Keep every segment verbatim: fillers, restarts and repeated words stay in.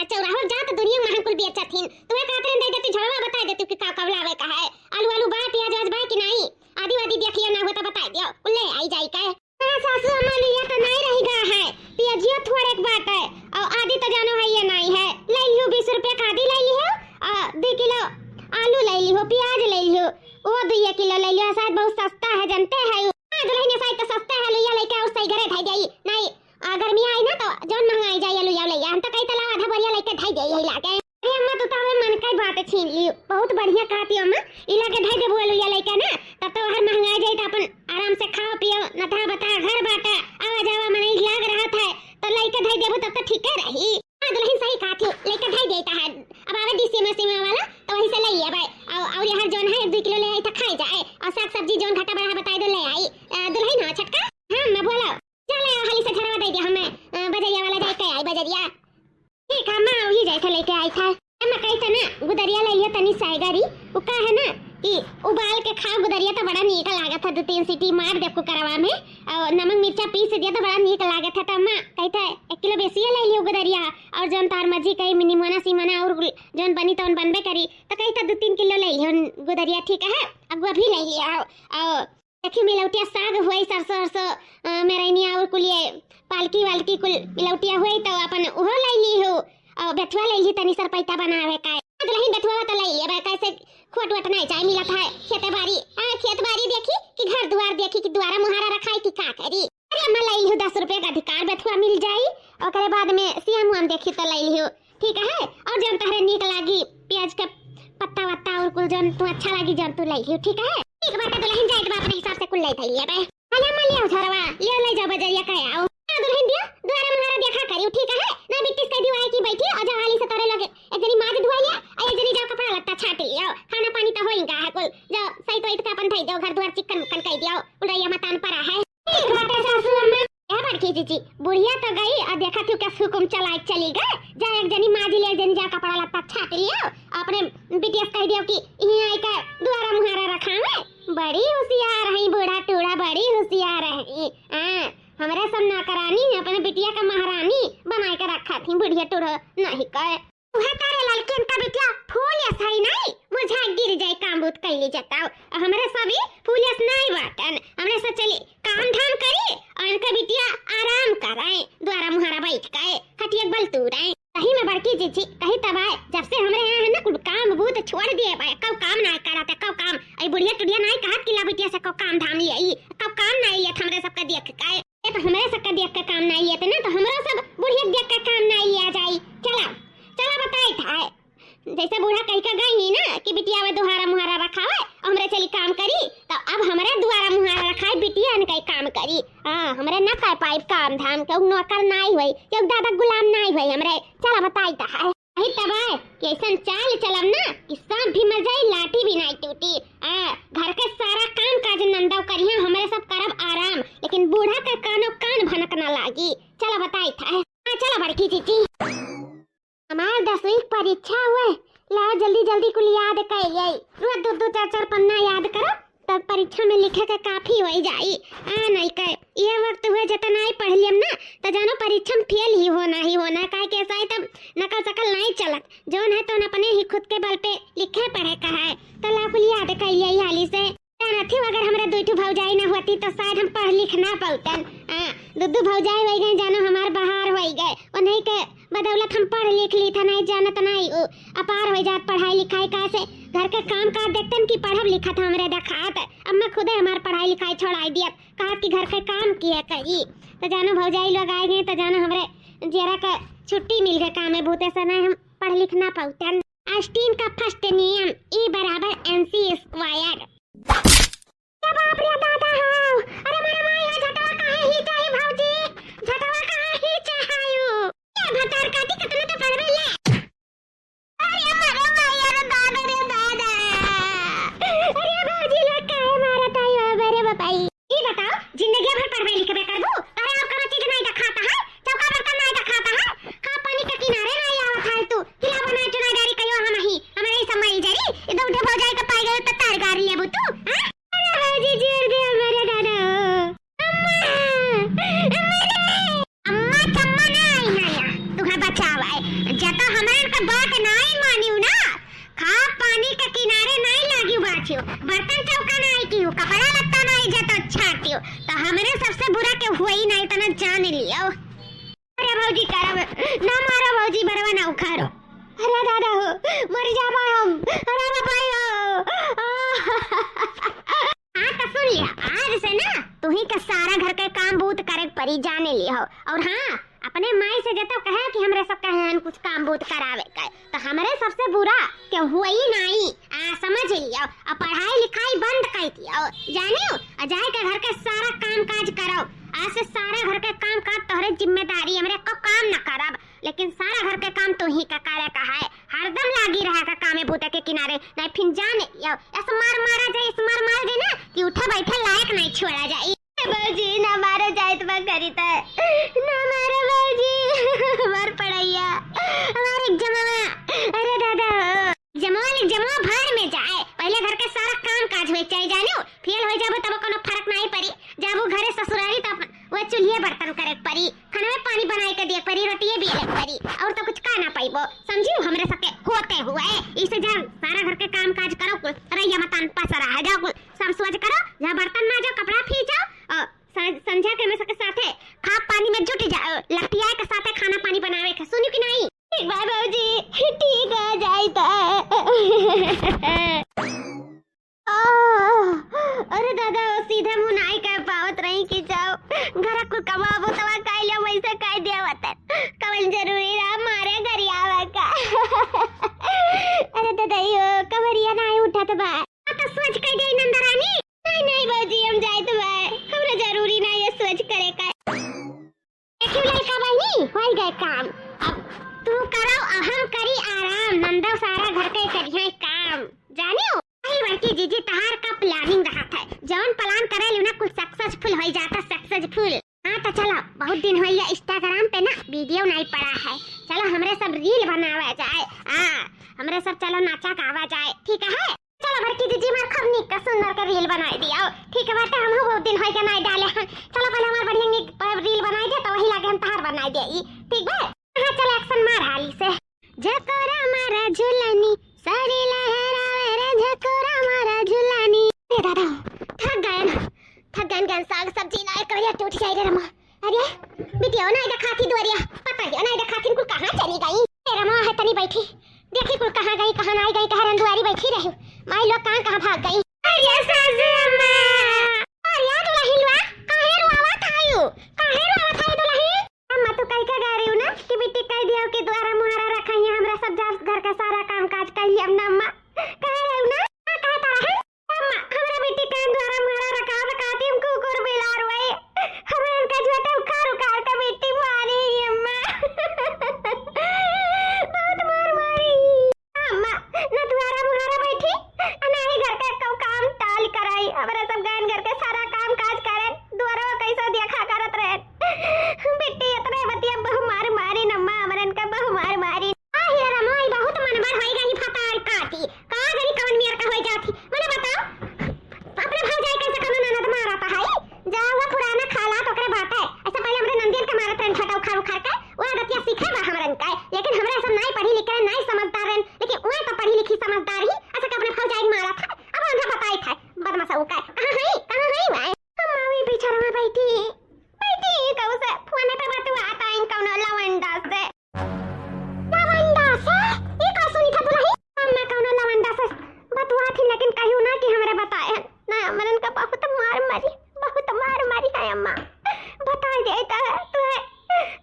चौराहा जात दुनिया महंग कुल बेचत हिन। तू कहत रहे दे देती, झड़वा बताइ देती कि का का लावे का है। आलू, आलू बा, प्याज, व्याज बा कि नाहीं? आदि वादि देखियो ना हो तो बताइ दियो, कुल ले आई जाई के। हाँ सासू अम्मा, लिया तो नाहीं रहि गा है, प्याजियो थोड़े के बात है, और आदि तो जानो है ये नाहीं है। ले लियो बीस रुपया का आदि ले लियो, और दो किलो आलू ले लियो, प्याज ले लियो, वो दुइये किलो ले लियो, शायद बहुत सस्ता है, जानते हैं। हाँ दुलहिन, शायद तो सस्ता है, लुइया लइके और सही घरे धइ जाई। नाहीं, आ, गर्मी आई ना तो जौन महंगाई जाई लुइया लइया। हम तो कही तो लाओ आधा बोरिया लइके धइ जाई यही लागे। अरे अम्मा, तू तो हमें मन का ही बात छीन लियो। बहुत बढ़िया कहती हो अम्मा, ई लागे धइ देबू लुइया लइके ना, तब तो हर महंगाई जाई तो अपन आराम से खाओ पियो, नता बता घर बाटा, आवा जावा मनई लाग रहत है, तो लइके धइ देबू तब तो ठीके रही। हाँ दुलहिन, सही कहती हो, लइके धइ देता है। अब आवे दी सीमा सीमा वाला तो वहीं से ले लिया भाई। और, और यहाँ जौन है एक दो किलो ले आई तो खाई जाए, और साग सब्जी जौन घटा बढ़ा बताइ दो ले आई। अ, दुलहिन हो छोटका? हाँ अम्मा बोलो। चल आओ, हाली से झरवा दे दिया हमें, अ, बजरिया वाला जाए के आई बजरिया। ठीक है अम्मा, वही जाए थे लेके आई था। अम्मा कही था ना, गुदरिया ले लिया तनी साइगरी, वो का है ना कि उबाल के खाओ गुदरिया तो बड़ा नीक लागत है, दो तीन सीटी मार दे कुकरवा में, और नमक मिर्चा पीस दिया तो बड़ा नीक लागत है। तो अम्मा कही था एक किलो बेसिया ले लियो गुदरिया, और जौन तार मर्जी कही निमोना सिमोना और जौन बनी तौन बनबे करी, तो कही था दो तीन किलो ले लियो गुदरिया, ठीक है, अब अभी ले लियो। और देखियो, मिलौटिया साग हुई, सरसों, सरसों, अ, मेरैनिया और कुलिए, पालकी वालकी कुल मिलौटिया हुई, तो अपन उहो लै ली हो, और बेथुआ लै ली तनी सरपैता बनावे का। दुलहिन बेथुआ तो लै ली, अब कैसे खोट वोट नहीं चाहे मिलत है, खेते बारी, हाँ, खेत बारी देखी कि घर दुआर देखी कि दुआरा मुहारा रखाई कि का करी। अरे अम्मा, लै ली हो दस रुपये का अधिकार, बेथुआ मिल जाई, ओकरे बाद में सियाम उयाम देखी तो लै ली हो। ठीक है, और जौन तहरे नीक लागी, प्याज का पत्ता वत्ता और कुल जौन तू अच्छा लागी, जौन तू लै लियो, ठीक है? ठीक बाटे दुलहिन, जाइत बा अपने हिसाब से कुल लै धै लिया बे। हले अम्मा, लियो झरवा, लियो लै जाओ बजरिया कह आओ। हाँ दुलहिन दियो, दुआरा मुहारा देखा करियो, ठीक है? ना बिट्टी से कह दियो आए कि बैठी, और जाओ हाली से तोरे लगे एक जनी माज धुआ लिया, और एक जनी जाओ कपड़ा लत्ता छाट लियो, खाना पानी तो होई गा है कुल, जाओ सही तो इतका अपन धै दो, घर दुआर चिक्कन मुक्कन कह दियो, उड़ैया मतान परा है। ठीक बाटे सासू अम्मा। ए बड़की जीजी, बुढ़िया तो गई, आ देखा तू कैसे हुकुम चलाए चली गए। जा एक जनी माजी ले, एक जनी जा कपड़ा लत्ता छाट लियो, अपने बिटिया से कह दियो कि यहीं आई के दुआरा मुहारा रखावे। बड़ी होशियार है बूढ़ा टूढ़ा, बड़ी होशियार है। हाँ, हमरे सब नौकरानी है, अपने बिटिया का महारानी बनाए के रखा थी, बुढ़िया टूढ़ा नहीं कहे। उहे तारे ललकिन का बिटिया फूल यस है नहीं, मुझा गिर जाए काम बहुत कैली जताओ। हमरे सभी फूल यस नहीं बाटन, हमरे सब चली काम धाम करी और इनका बिटिया आराम करे, द्वारा मुहारा बैठ के खटिया बल तू रहे। सही में बड़की जीजी कही तब आए, जब से हमरे यहाँ है ना कुल काम बहुत छोड़ दिए बा, कौ काम ना करत है, कौ काम, आई बुढ़िया टुढ़िया नहीं कहत कि ला बिटिया से कौ काम धाम लिया, कौ काम नहीं लिया हमरे सबके देख के। ए, तो हमरे सबका देख के काम नाई लेते ना, तो हमरो सब बुढ़िया देख के काम नाई लिया जाई। चला, चला बताई था। जैसे बूढ़ा कह के गई ही ना कि बिटिया वे दुहारा मुहारा रखावे, हमरे चली काम करी, तो अब हमरे दुआरा मुहारा रखाई, बिटिया ने कई काम करी। हाँ, हमरे ना कर पाई काम धाम, केहू नौकर नाई होई, केहू दादा गुलाम नाई होई हमरे। चला बताई था। यही तब आए कि ऐसन चाल चलब ना कि सांप भी मर जाई, लाठी भी नाई टूटी। आ, घर के सारा काम काज नंदव करिहे, हमरे सब करब आराम, लेकिन बूढ़ा के कानो कान भनक ना लागी। चला बताई था। हाँ, चला बड़की जीजी। हमार दसवीं की परीक्षा हुए, लाओ जल्दी जल्दी कुल याद कर जाई। रोज दो दो चार चार पन्ना याद करो। तब परीक्षा में लिखे के काफी होई जाई। आ नहीं के, ये वक्त हुए जतना आई पढ़ लियम ना, तो जानो परीक्षा में फेल ही होना ही होना, काहे के ऐसा है तब नकल सकल नहीं चलत। जौन है तौन अपने ही खुद के बल पे लिखे पढ़े का है। तो ला कुल याद कर लिया हाली से। जानत ही अगर हमरा दुई ठो भौजाई ना होती तो शायद हम पढ़ लिख ना पाउतन। आ, दू दू भौजाई होई गए, जानो हमार बहार होई गए। उन्हीं के बदौलत हम पढ़ लिख ली था, नहीं जानत नहीं उ अपार हो जात पढ़ाई लिखाई का से। घर के काम काज देखतन कि पढ़ब लिखत हमरे देखात। अम्मा खुदे हमार पढ़ाई लिखाई छोड़ाई दियत, कहत कि घर के काम किया करी। तो जानो भौजाई लोग आए गए तो जानो हमरे जेरा का छुट्टी मिल गए काम में, बहुते समय हम पढ़ लिख ना पाउतन। आइंस्टीन का फर्स्ट नियम, E बराबर एमसी स्क्वायर। अरे बाप रे दादा हो, अरे मारे माई हो, झटवा काहे ही चाही भौजी, झटवा काहे ही चाहायु। ए भतार काटी कितने तो पढ़बे ले। अरे मारे माई, अरे दादा रे दादा। अरे भौजी लोग काहे मारत आई हो, अरे बताई। ई बताओ, जिंदगी भर पढ़बे लिखबे करबू, अरे और कोनो चीज नहीं दिखाता है, चौका बर्तन नहीं दिखाता है, खा पानी के किनारे नहीं आवत है तू, किला बनाए चुनाई डारी कहियो हम ही, हमारे ही सम्मा इजरी, इधर उठे भौजाई के पाई गए तो तार गार लेबू तू, हाँ? अरे भौजी, छोड़ दे हमारे दादा। अम्मा! अम्मा रे! अम्मा चम्मा ना आई ना या, तुहे बचाव आए। जब हमरे इनका बात नाई मानियो ना, खा पानी के किनारे नाई लागियो बाचियो, बर्तन चौका नाई कियो, कपड़ा लत्ता नाई जब छाटियो, तो हमरे सबसे बुरा के हुआ ही नाई, तना जान लियो। अरे भौजी करब, ना मारो भौजी, बरवा ना उखाड़ो। अरे दादा हो, मर जाबा हम। अरे बाबा हो। हाँ तो सुन लिया, आज से ना तुही के सारा घर के काम बूत करे के परी, जाने लियो। और हाँ, अपने माई से जतो कहे कि हमरे सब कहे हन कुछ काम बूत करावे के, तो हमरे सबसे बुरा के हुई नाई। आ, समझ लियो, आ पढ़ाई लिखाई बंद कर दियो, जानियो, आ जाए के घर के सारा काम काज करो। आज से सारा घर के काम काज तोहरे जिम्मेदारी, हमरे को काम न करब, लेकिन सारा घर के काम तुही का करे का है। हरदम लागी रहे का कामे बूते के किनारे, नहीं फिन जाने लियो, ऐसे मार मारा जाए, ऐसे मार मार जाए ना कि उठे बैठे लायक नहीं छोड़ा जाए। बाबूजी, ना मारो जाए तो मैं करी तय। ना मारो बाबूजी, हमार पढ़ैया, हमार एग्जामवा। अरे दादा, एग्जामवा, एग्जामवा भाड़ में जाए। पहले घर के सारा काम काज होए चाहे, जानियो, फेल हो जाबो तब कोनो फर्क नहीं पड़ी। जाबो घरे ससुरारी तो अपन वो चूल्हे बर्तन करे के पड़ी, खाना में पानी बनाए के दिए के पड़ी, रोटिए बेले के पड़ी, और तो कुछ का ना पाइबो। समझियो, हमरे सबके होते हुए इसे जा सारा घर के काम काज करो कुल, रैया मतान पसरा है, जाओ कुल सब सोच करो, जा बर्तन माजो, कपड़ा फीचो, और सा-, संझा के में सबके साथे खा पानी में जुट जाओ, लपटिया के साथे खाना पानी बनावे के, सुनियो कि नहीं? ठीक बा बाबूजी, ठीक है, जाई त। आह, अरे दादा, वो सीधा मुँह नाई कह पावत रही कि जाओ, घर कुल कमाबो तवा काई ले वैसे काई दिया वतन। कवन जरूरी रहा मारे गरियावा का। अरे दादा, यो कमरिया नाई उठत बा। आ तो सोच कह दे नंदरानी। नहीं, नहीं बाबूजी, हम जाइत बा, हमरा जरूरी ना ये सोच करे का। देखियो लड़का बहिनी, होई गए काम। अब तू करो, अब हम करी आराम। नंदो सारा घर के करिहे काम। जानियो, भाई बड़की जीजी तहार का planning रहत है। जौन plan करे लियो ना, कुल successful होई जाता, successful। हाँ, तो चलो, बहुत दिन होई है Instagram पे ना video नहीं पड़ा है। चलो, हमरे सब reel बनावा जाए। हाँ, हमरे सब चलो नाचा गावा जाए, ठीक है? चलो बड़की जीजी, हमार खूब नीक का सुंदर के reel बनाई दिया। ठीक है बाटे, हमहू बहुत दिन होई के नाई डाले हैं। चलो पहले हमार बढ़िया नीक प-, reel बनाई दे, तो वही लागे हम तहार बनाई दे ई। ठीक बा? हाँ, चलो action मार हाली से। झकोरा मारा झुलानी, सारी लहरावे रे झकोरा मारा झुलानी। ए दादा, थक गए ना, थक गए, गए साग सब्जी लाए करिया टूट जाए रे रमा। अरे, बिटिया नाई देखाती दुआरिया, पतोहिया नाई देखाती, कुल कहाँ चली गई? ए रमा है तनी बैठी, देखी कुल कहाँ गई, कहाँ नाई गई, कहाँ रन दुआरी बैठी रही। माई लोग कहाँ, कहाँ भाग गई? अरे सासू अम्मा, अरे दुलहिनवा, काहे रोआवत आयु? काहे रोआवत आयु दुलहिन? अम्मा तू कह के गा रही हूँ ना कि बिट्टी कह दिया कि दुआरा मुहारा रखा है, हमरा सब जा घर का सारा काम काज कर लिया ना अम्मा। कह रही हूँ ना, हाँ, कहा तारा है? अम्मा, हमरा बिट्टी के दुआरा मुहारा रखा, रखा दी, हम कुकुर बिलार हुए। हमरा इनका झोटा उखाड़ उखाड़ के बिट्टी मारी, अम्मा। बहुत मार मारी। अम्मा, ना दुआरा मुहारा बैठी, आ ना ही घर के कौ काम टाल कराई। हमरा सब गायन घर के सारा काम काज करे, दुआरा कैसे देखा करत रहे। बिट्टी इतने बतिया बहु मार मारी न अम्मा, हमरा इनका बहु मार मारी। आ हीरा रमोई बहुत मनबढ़ होई गई भतार काटी। का जानी कवन मेर का होई जात ही। मने बताओ, अपने भौजाई कैसे कौनो ननद मारत है? जा हुआ पुराना खाला तो ओकरे बात है। ऐसे पहले हमरे नंदियन के मारत रहन छोटा उखाड़ उखाड़ के, वो आदतिया सीखे बा हमरन का। लेकिन हमरे सब नाई पढ़ी लिखे, नाई समझदार रहन, लेकिन वह तो पढ़ी लिखी समझदार ही। ऐसे के अपने भौजाई के मारत है, अब हमरा बताई था, बदमाशा उका। कहाँ है? कहाँ है वह? हम मावी पीछे रहा बैठी, बैठी कहू से फोने पे बतुआत है कौनो लवंडा से। लवंडा से? ई का सुनी था दुलही? हम ना कौनो लवंडा से बतुआ थी, लेकिन कहियो ना कि हमरे बताए हैं। ना, हमरन का बहुत मार मारी, बहुत मार मारी है अम्मा। बताई दे तो है, तू है,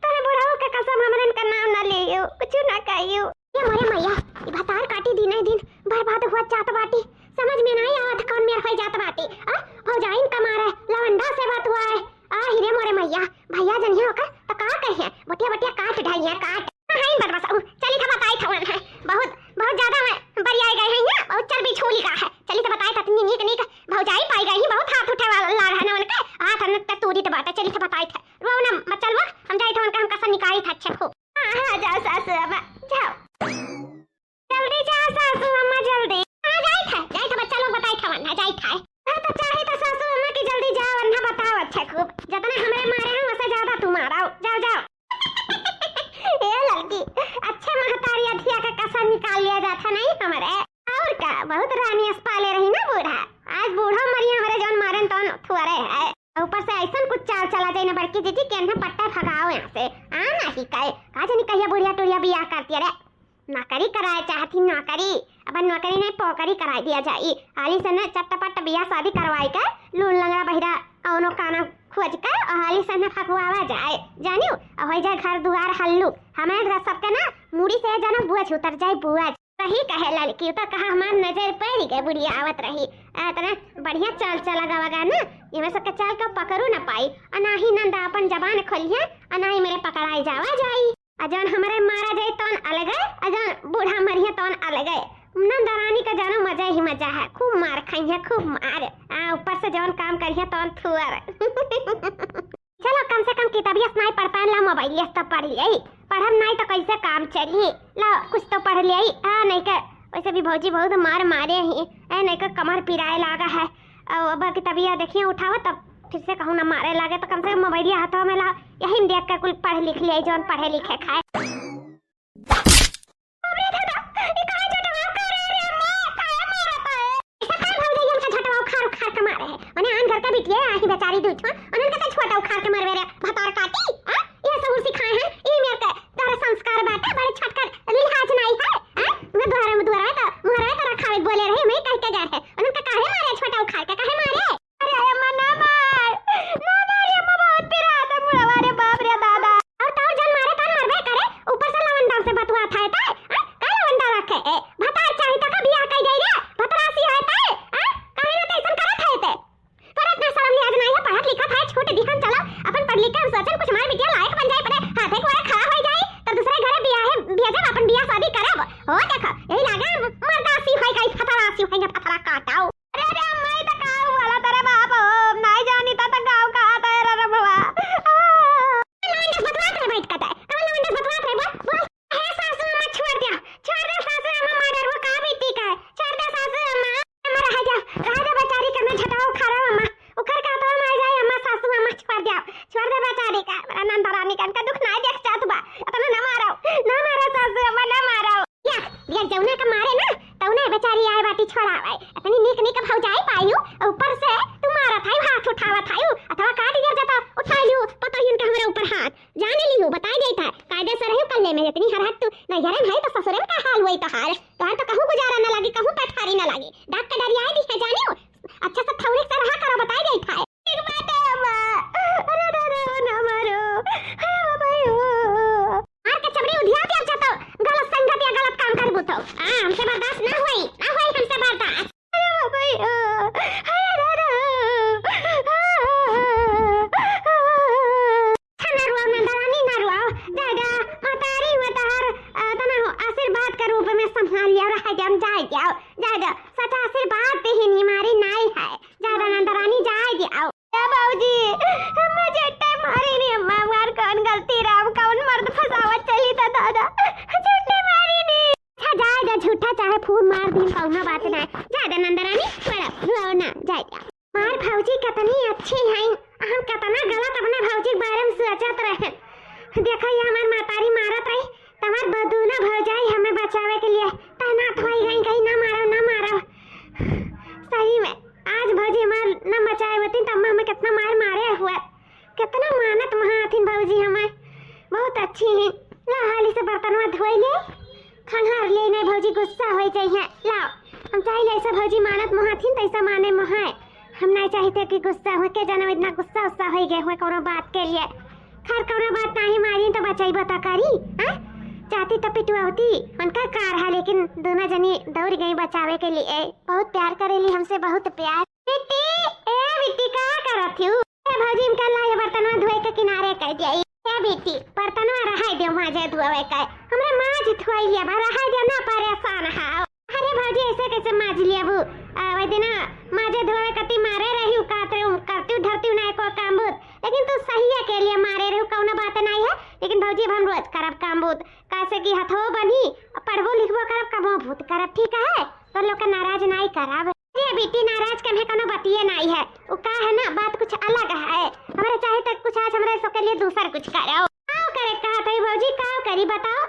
तोरे बुढ़ऊ के कसम हमरन का नाम ना लियो, कुछ ना कहियो। ये मोरे मैया, ई भतार काटी दिने दिन बर्बाद हुआ जात बाटी। समझ में नहीं आवत कौन मेर होई जात बाटी। आ, भौजाइन का मारे लवंडा से बतुआए। आ, हिरे मोरे मैया, भैया जनिया ओकर तो का कहे, बटिया बटिया काट ढाई है, काट। हाँ, हाँ, बदमाश, उ, चली था बताई था उन्हें। बहुत, बहुत ज्यादा है, बरियाए गए हैं यहाँ, बहुत चर्बी छोली का है। चली था बताई था, इतनी नीक, नीक भौजाई पाई गई, बहुत हाथ उठे वाला लाग है ना उनके, हाथ न ते तूरी तो बाटे, चली था बताई था। रो ना, मत चल वो, हम जाई था उनका, हम कसम निकाली था, अच्छा खूब। हाँ, हाँ, जाओ सासू अम्मा, जाओ। जल्दी जा सासू अम्मा, जल्दी। हाँ, जाई था, जाई था, बच्चा लोग बताई था वरना, जाई था। हाँ, तो चाहे तो सासू अम्मा की जल्दी जाओ, वरना बताओ, अच्छा खूब। जितना हमरे मारे हैं, वैसे ज्यादा तू मारो। जाओ, जाओ। ए ला था नहीं हमरे। और का, बहुत रानी अस पाले रही ना बूढ़ा। आज बूढ़ा मरी हमरे जौन मारेन तौन थुअरे है। ऊपर से ऐसन कुछ चाल चला जाई ना बड़की जीजी कि इन्हें पट्टा भगाओ यहाँ से। आ नहीं कहे, का जानी कहिया बुढ़िया टुढ़िया बियाह करती रे। नौकरी कराए चाहती नौकरी, अब नौकरी नहीं पोकरी कराई दिया जाई। हाली से न चट्टपट बियाह शादी करवाई के लूल लंगड़ा बहिरा कौनो काना खोज के और हाली से न फकवावा जाए, जानियो, और हो जाए घर दुआर हल्लू। हमें सबके ना मुड़ी से जानो बोझ उतर जाए बोझ। सही कहे लड़की, तो कहा हमार नजर पड़ गए बुढ़िया आवत रही। आ, इतना बढ़िया चाल चला गवा गा ना, ये में सबके चाल का पकड़ू ना पाई। और ना ही नंदा अपन जबान खोलिए और ना ही मेरे पकड़ाई जावा जाई। आ जौन हमरे मारा जाई तौन अलगे, आ जौन बूढ़ा मरिहे तौन अलगे। नंदा रानी का जानो मजा ही मजा है, खूब मार खाई है, खूब मार। आ ऊपर से जौन काम करिहे तौन थुअर। चलो, कम से कम किताबिया सुनाई पढ़ पाए ला, मोबाइल तो पढ़ लियाई। पढ़ब नाई तो कैसे काम चली? ला, कुछ तो पढ़ लियाई। हाँ, नहीं के वैसे भी भौजी बहुत मार मारे ही। ए, नहीं के कमर पिराए लागा है। और अब किताबिया देखिए उठावा, तब फिर से कहूँ ना मारे लागे, तो कम से कम मोबाइलिया हाथों में ला, यही में देख के कुल पढ़ लिख लियाई, जौन पढ़े लिखे खाए। अबे दादा, ई काहे झटवा करे रे अम्मा? काहे मारत है? ऐसा काहे भौजाई हमका झटवा उखाड़ उखाड़ के मारे है? मने आन घर का बिटिया आही बेचारी दुई ठो, उन्हन के तो छोटा उखाड़ के मरवे रे, भतार काटी, आ? ये सब सिखाए हैं, ई मेर के तोहरा संस्कार बाटे, बड़े छोटकर लिहाज नाई है, आ? मैं दुआरे में, दुआरे में तो, मुहरे में तो रखावे बोले रहे, मैं कह के गए है, उन्हन के काहे मारे छोटा उखाड़ के, काहे मारे? अरे, अरे, अम्मा, ना मार, ना मार, ये अम्मा बहुत पिरात है, मुड़वा रे, बाप रे, दादा। और तोर जन मारे, तोर मरबे करे, ऊपर से लवंडा से बतुआ था, ते, आ? का लवंडा रखे, ए? भतार चाही त का बियाह कई दे रे, भतरासी है ते, आ? काहे ना ते ऐसन करत है ते? तोरा इतना शर्म लिहाज नहीं है, पढ़त लिखत है, छूट दिहन चलो, अपन पढ़ लिख के हम सोचन कुछ हमार बिटिया लायक बन जाए, परे हाथे गोड़े खड़ा हो जाए, तब दूसरे घरे बियाह है, भेजब, अपन बियाह शादी करब। हो देखो, यही लागे मर्दासी होई गई, फतरासी होई गई, फतरा काटाओ। अरे, अरे, अम्मा, ई त का हुआ ला तेरे बाप हो? नाई जानी त, त गाँव का आता है रे रमवा। आ। लवंडा बतवात रहे बैठ के ते। कौन लवंडा बतवात रहे? बोल, बोल। हे सासू अम्मा, छोड़ द्या। छोड़ द्या सासू अम्मा, मार डरबो का बेटी का। छोड़ द्या सासू अम्मा। अम्मा, रह जा। रह जा बेचारी के, मैं झटवा उखाड़ा अम्मा। उखर का तो मार जाए अम्मा, सासू अम्मा, छोड़ द्या। छोड़ द्या बेचारी का। मेरा नंद रानी का, इनका दुख ना देख चाहत बा। इतना ना मारो। ना मारो सासू अम्मा, ना मारो। या, या जौना के मारे ना, तौना बेचारी आए बाटी छोड़ावे। इतनी नीक नीक भौजाई पायू, ऊपर से तू मारत है, हाथ उठावत है, अथवा काट दिया जाता, उठा लियो, पता ही इनका हमारे ऊपर हाथ। जाने लियो, बताई देता है, कायदे से रहियो कल्ले में, इतनी हरहत तू नैहरन है तो ससुरन का हाल हुई तो हाल। तोहर तो कहूँ गुजारा ना लगी, कहूँ पैठारी ना लगी। डाक के डरियाए दी है जानियो, अच्छा से थौड़ी से रहा करो, बताई देता है। ठीक बाटे अम्मा। अरे दादा, ना मारो। अरे बाबा, ओ। मार के चमड़ी उधिया दिया जातो। गलत संगत या गलत काम करबू तो। आ, हमसे बर्दाश्त ना होई, ना होई हमसे बर्दाश्त। अरे बाबा, ओ। अरे दादा। आ, आ, आ, आ। ना रुआ, नंदरानी ना रुआ। दादा, मतारी में तोहर, आ, तना हो, आशीर्वाद के रूप में संभाल लिया, रह जाम, जाए जाओ। दादा, सचा आशीर्वाद देहिनी, मारी नाई है। ज्यादा नंदरानी जाए दे आओ। ए बाबूजी, हमें झूठे मारी नी अम्मा, हमार कौन गलती रहा, हम कौन मर्द फंसावत चली था दादा, झूठे मारी नी। अच्छा जाए दे, झूठा चाहे फूल मार दी, कौनो बात ना। ज्यादा नंदरानी, बड़ा रो ना, जाए दे। हमार भौजी कितनी अच्छी हैं, हम कितना गलत अपने भौजी के बारे में सोचत रहे। देखो ये हमार मातारी मारत रही, तमार ब-, दूनो भौजाई हमें बचावे के लिए तैनात होई गई, कहीं ना मारो, ना मारो। सही में, आज भौजी हमार ना बचाए होती, तब हमें कितना मार मारे हुए। कितना मानत महा हथिन भौजी हमें, बहुत अच्छी हैं। ला हाली से बर्तनवा धोई ले, खंगार ले, नहीं भौजी गुस्सा होई जाई है। लाओ, हम चाहे ऐसा भौजी मानत महा हथिन, तैसा माने महा है। हम नहीं चाहते कि गुस्सा हो के, जानो इतना गुस्सा उस्सा हो गए हुए कोनो बात के लिए। खैर, कोनो बात नहीं, मारी तो बचाई बता करी, हाँ? चाहती तो पिटुआवती, उनका कार है, लेकिन दोनों जनी दौड़ गई बचावे के लिए। बहुत प्यार करेली हमसे, बहुत प्यार। बिट्टी, ए बिट्टी, का करत हूँ? ए भौजी, इनका ला ये बर्तनवा धोए के किनारे कर दिया। ए बिट्टी, बर्तनवा रहाई दे, माजे धोवे के। हमरे माज धोई लिया बा, रहाई दे, ना परेशान हाओ। अरे भौजी, ऐसे कैसे माज लियाबू? आ, वही दिन माजे धोवे कती मारे रही, कातरे करती धरती ना एको काम बूत, लेकिन तू सही है के लिए मारे रही, कौनो बात नहीं है। लेकिन भौजी, अब हम रोज करब काम बूत, कैसे कि हथवो बनी, पढ़बो लिखबो करब, कमो भूत करब, ठीक है? तो लोग के नाराज नहीं करब। अरे बेटी, नाराज कम है, कौनो बतिये नहीं है। वो का है ना, बात कुछ अलग है। हमारे चाहे तक कुछ आज हमारे सबके लिए दूसर कुछ करो। काव करे कहा था भौजी, काव करी बताओ?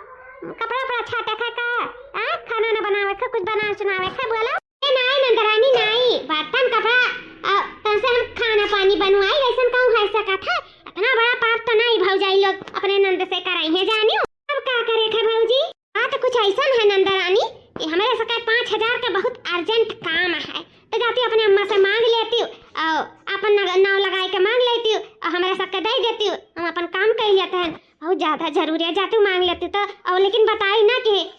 कपड़ा उपड़ा छाटे खा का? हाँ? खाना ना बनावा? देखो, कुछ बनावे सुनावे के बोला। ए, नाई नंदरानी, नाई, बर्तन कपड़ा, अ, तन से हम खाना पानी बनवाई, ऐसन कहूँ है सकत है? इतना बड़ा पाप तो नाई भौजाई लोग अपने नंद से कराई है, जानियो। अब का करे थे भौजी? बात कुछ ऐसन है नंदरानी कि हमरे सके पाँच हजार के बहुत urgent काम है, तो जाती अपने अम्मा से मांग लेती, और अपन नग-, नाव लगाए के मांग लेती, और हमरे सके दे देती, हम अपन काम कर लेते हैं। बहुत ज्यादा जरूरी है, जाती मांग लेती तो। और लेकिन बताई ना कि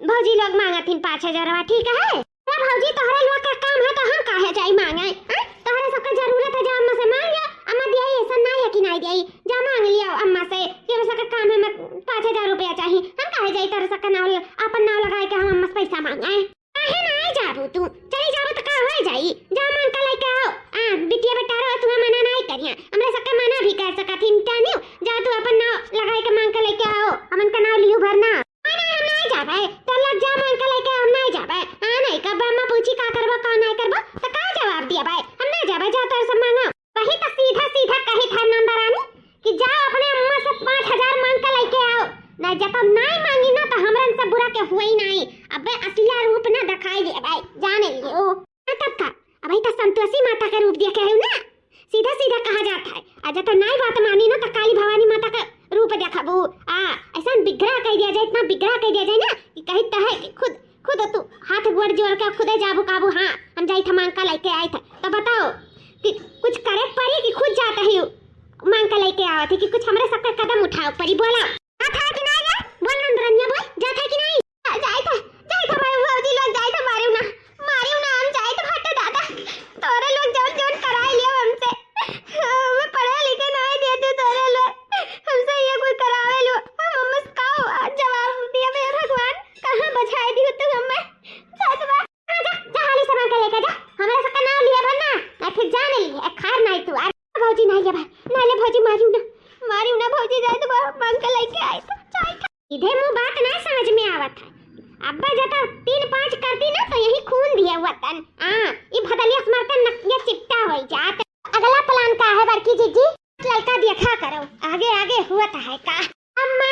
भौजी लोग मांगत हिन पाँच हजारवा, ठीक है? अरे भौजी, तोहरे लोग का काम है तो हम काहे जाई मांगे, हैं? तोहरे सबके जरूरत है, जा अम्मा से मांग लिया। अम्मा दियाई, ऐसा ना है कि नहीं दियाई, जा मांग लिया अम्मा से कि हमरे सबके काम है, मैं पाँच हजार रुपया चाहिए। हम काहे जाई तोहरे सबके नाव, अपन नाव लगाए के हम अम्मा से पैसा मांगे? काहे ना आई जाबू तू? चली जाबू तो का हो जाई? जा मांग के लेके आओ। आ, बिटिया बेटा रहो, तुम्हें मना नहीं करिया, हमरे सबके मना भी कर सकत हिन, जानियो। जा तू अपन नाव लगाए के मांग के लेके आओ, हमन का नाव लियो भरना। नहीं, नहीं, हम नहीं जाबे। तो लग जा मांग के लेके, हम नहीं जाबे। हाँ, नहीं, कब अम्मा पूछी का करबो, का नहीं करबो, तो का जवाब दिया भाई? हम नहीं जाबे, जा तोर से मांगा। वही तो सीधा सीधा कही था नंदरानी कि जा अपने अम्मा से पाँच हजार मांग के लेके आओ। नहीं, जब हम नहीं मांगी ना, तो हमरन से बुरा के हुए ही नहीं। अबे असलिया रूप ना दिखाई दे भाई, जाने लियो। हाँ, तब का? अबे तो संतोषी माता के रूप देखे है ना, सीधा सीधा कहा जाता है। आ जा तो नाई बात मानी ना, तो काली भवानी माता का रूप देखाबू। आ, ऐसा विग्रह कह दिया जाए, इतना विग्रह कह दिया जाए ना कि कही तो है कि खुद, खुद तू हाथ गोड़ जोड़ के खुदे जाबू काबू। हाँ, हम जाई था मांग का लेके आई था, तो बताओ कि कुछ करे पड़ी कि खुद जाता ही मांग का लेके आवत है कि कुछ हमरे सबके कदम उठाओ पड़ी? बोला। जात है कि नहीं रे? बोल नंदरनिया, बोल, जात है कि नहीं? जाइत है, जाइत है भाई, भौजी लोग जाइत है, मारियो ना, मारियो ना, हम जाइत है, हटे दादा। तोरे लोग जौन जौन कराए लियो हमसे, हमें पढ़े लिखे नहीं दिए तू तोरे लोग, हमसे ये कोई करावे लो, हम अम्मा से का जवाब दिया बे भगवान, कहाँ बझाए दियो तू हमें? जाइत बा। हाँ, जा, जा, हाली से मांग के लेके जा, हमरे सबका नाव लिया भर ना, नहीं फिर जाने लिए, खार नहीं तू, अरे भौजी नहीं ले भाई, नहीं ले भौजी, मारियो ना, मारियो ना भौजी, जाइत बा, मांग के लेके आई तो जाइत है। इधे मुँह बात ना समझ में आवत है। अब्बा जता तीन पाँच करती ना तो यही खून दिए वतन। हाँ, ई भदलिया से मरते नकिया चिट्टा होई जात। अगला plan का है बड़की जीजी? ललका देखा करो, आगे आगे हुआ तो है का। अम्मा,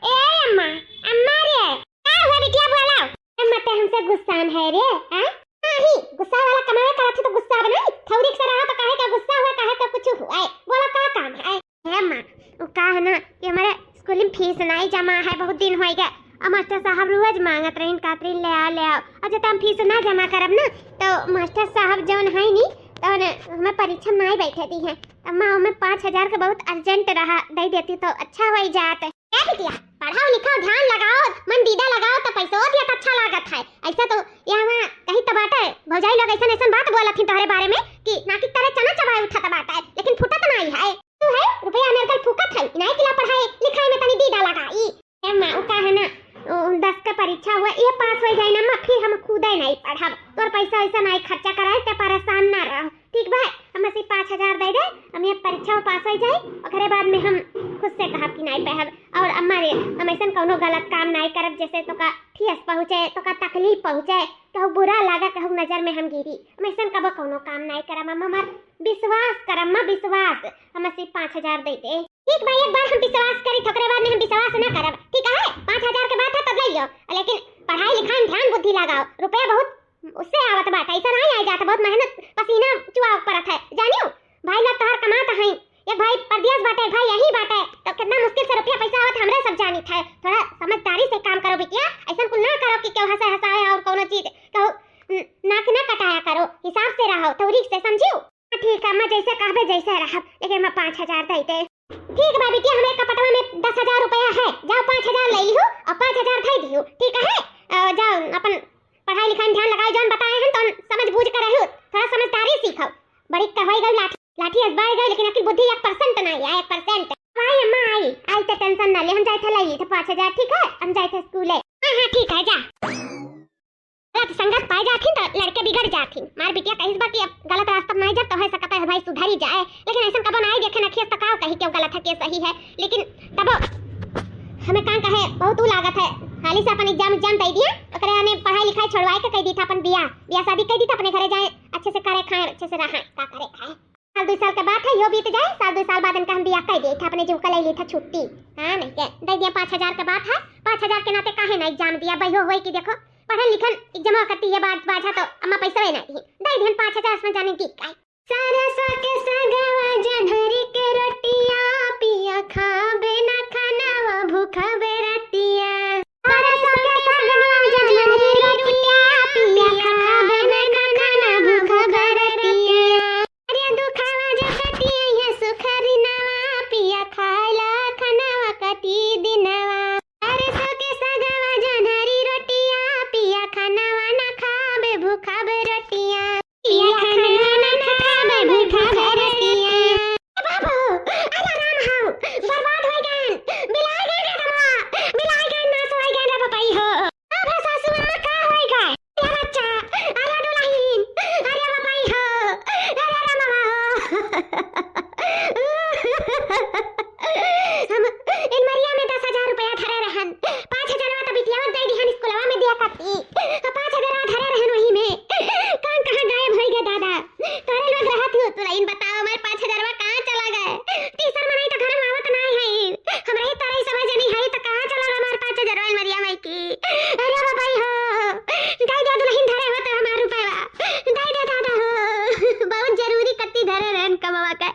ए अम्मा, अम्मा रे। का हुआ बिटिया बोला? अम्मा ते हमसे गुस्सान है रे, हाँ? नहीं, गुस्सा वाला कमावे करत है तो गुस्सा बनाई। थौरिक से रहा तो काहे का गुस्सा हुआ, काहे का कुछ हुआ है? बोला का काम है? हे अम्मा, वो का है ना कि हमारे स्कूल में फीस नहीं जमा है, बहुत दिन हो गए। और मास्टर साहब रोज मांगत रहीन, कहत रहीन, "ले आओ, ले आओ।" और जब हम फीस ना जमा करब ना, तो मास्टर साहब जौन है नी, तो न, हमें परीक्षा में नहीं बैठे दी है। अम्मा, हमें पाँच हजार का बहुत urgent रहा, दे देती तो अच्छा हो जात। ए बिटिया, पढ़ाओ लिखाओ, ध्यान लगाओ, मन दीदा लगाओ, तो पैसो दिया तो अच्छा लागत है। ऐसा तो यहाँ कहीं तो बाटे, भौजाई लोग ऐसन ऐसन बात बोलत थी तोहरे बारे में कि नाकी तरह चना चबाए उठत बाटे, लेकिन फुटत नहीं है। तू है, रुपया अमेरिकन फूकत है, इनाई किला पढ़ाई लिखाई में तनी दीदा लगाई। ए माँ, उ का है ना, उ दस का परीक्षा हुआ, ये पास हो जाए ना माँ, फिर हम खुदे नहीं पढ़ब। तोर पैसा वैसा नहीं खर्चा कराए, ते परेशान ना रह, ठीक बा? हम से पाँच हजार दे दे, हम ये परीक्षा में पास हो जाए, ओकरे बाद में हम खुद से कहब कि नहीं पढ़ब। और अम्मा रे, हम ऐसन कौनो गलत काम नहीं करब, जैसे तोका ठेस पहुँचे, तोका तकलीफ पहुँचे, कहू बुरा लागा, कहू नजर में हम गिरी, हम ऐसन कबो कौनो काम नहीं करब। अम्मा हमार विश्वास करब, अम्मा विश्वास, हम से पाँच हजार दे दे। ठीक बा, एक बार हम विश्वास करी, ओकरे बाद में हम विश्वास ना करब, ठीक है? पाँच हजार के बात है, तब ले लियो, लेकिन पढ़ाई लिखाई में ध्यान बुद्धि लगाओ। रुपया बहुत उससे आवत बाटे, ऐसा नहीं आए जात, बहुत मेहनत पसीना चुआव परत है, जानियो। भाई लोग तोहार कमात हैं, एक भाई परदेस बाटे, एक भाई यही बाटे, तो कितना मुश्किल से रुपया पैसा आवत, हमरे सब जानित है। थोड़ा समझदारी से काम करो बिटिया, ऐसा कुल ना करो कि केहू हंसे हंसाए और कौनो चीज कहू, न-, नाक ना कटाया करो, हिसाब से रहो, थौरिक से, समझियो। ठीक है, अम्मा जैसे कहबे जैसे रहब, लेकिन अम्मा पाँच हजार दे दे। ठीक बा बिटिया, हम एक कपटवा में दस हजार रुपया है, जाओ पाँच हजार ले लिहो और पाँच हजार दे दिहो, ठीक है? अ, जाओ अपन पढ़ाई लिखाई में ध्यान लगाओ, जौन बताए हैं तो समझ बूझ कर रहो, थोड़ा समझदारी सीखो। बड़ी कहवाई गई लाठी, लाठी अजबाई गई, लेकिन अकिल बुद्धि एक percent नहीं है, एक percent। आई अम्मा आई, आई तो tension ना ले, हम जाए थे ले ली थे पाँच हजार, ठीक है? हम जाए थे स्कूल है। हाँ, हाँ, ठीक है, जा। गलत संगत पाए जाथिन तो लड़के बिगड़ जाथिन। मार बिटिया कहिस बा कि अब गलत रास्ता में नहीं जब तो है सकता है भाई सुधरी जाए, लेकिन ऐसा कबो नहीं देखे न खियस तो का कही क्यों गलत है के सही है, लेकिन तबो हमें का कहे बहुत ऊ लागत है। हाली से अपन exam exam दे दिया, ओकरे आने पढ़ाई लिखाई छोड़वाए के कह दी था, अपन बियाह बियाह शादी कह दी था, अपने घरे जाए अच्छे से करे खाए अच्छे से रहा का करे खाए। साल दो साल के बात है, यो बीत जाए, साल दो साल बाद इनका हम बियाह कह दिए था, अपने जीव का ले ली था छुट्टी। हाँ नहीं के दे दिया पाँच हजार के बात है, पाँच हजार के नाते काहे ना exam दिया बहियो होए कि देखो पढ़न लिखन एग्जाम करती है, बाज-, बाझा तो अम्मा पैसा ना दी। दे दिहन पाँच हजार, इसमें जाने की काय। सरसों के सगवा जन्हरी के रोटिया, पिया खाबे ना खानावा भूखबे रतिया। सरसों के सगवा जन्हरी रोटिया, पिया खाबे ना खानावा भूखबे रतिया। अरे दुखावा जो कटी है सुखरी नवा, पिया खाला खानावा कटी दिनवा। सरसों के सगवा जन्हरी रोटिया, पिया खानावा ना खाबे भूखबे रतिया। पिया खानावा ना खाबे भूखबे रतिया। ए बाबू, अरे राम हाउ, बर्बाद होइ गएन, बिलाइ गएन रे दमा, बिलाइ गएन, नास होइ गएन रे बपई हो। अब सासू अम्मा का होइ गए? अरे बच्चा, अरे दुलहिन, अरे बपई हो, अरे रमवा हो। हम इन मरिया में दस हजार रुपया धरे रहन, पाँच हजार तो बिटिया दे दिहन स्कूलवा में दिया करती, पाँच हजार धरे रहन वही में, कहाँ कहाँ गायब होइ गए दादा? तोरे लोग रहत हो, तू लाइन बताओ, हमार पाँच हजारवा कहाँ चला गए? तीसर मनई तो घर में आवत नाई है, हमरा ही तोरे समझ नहीं है, तो कहाँ चला गए हमार पाँच हजारवा मरिया माई की? अरे बपई हो, दे दे दुलहिन धरे हो तो हमार रुपयवा, दे दे दादा हो, बहुत जरूरी कत्ती धरे रहन कमवा के।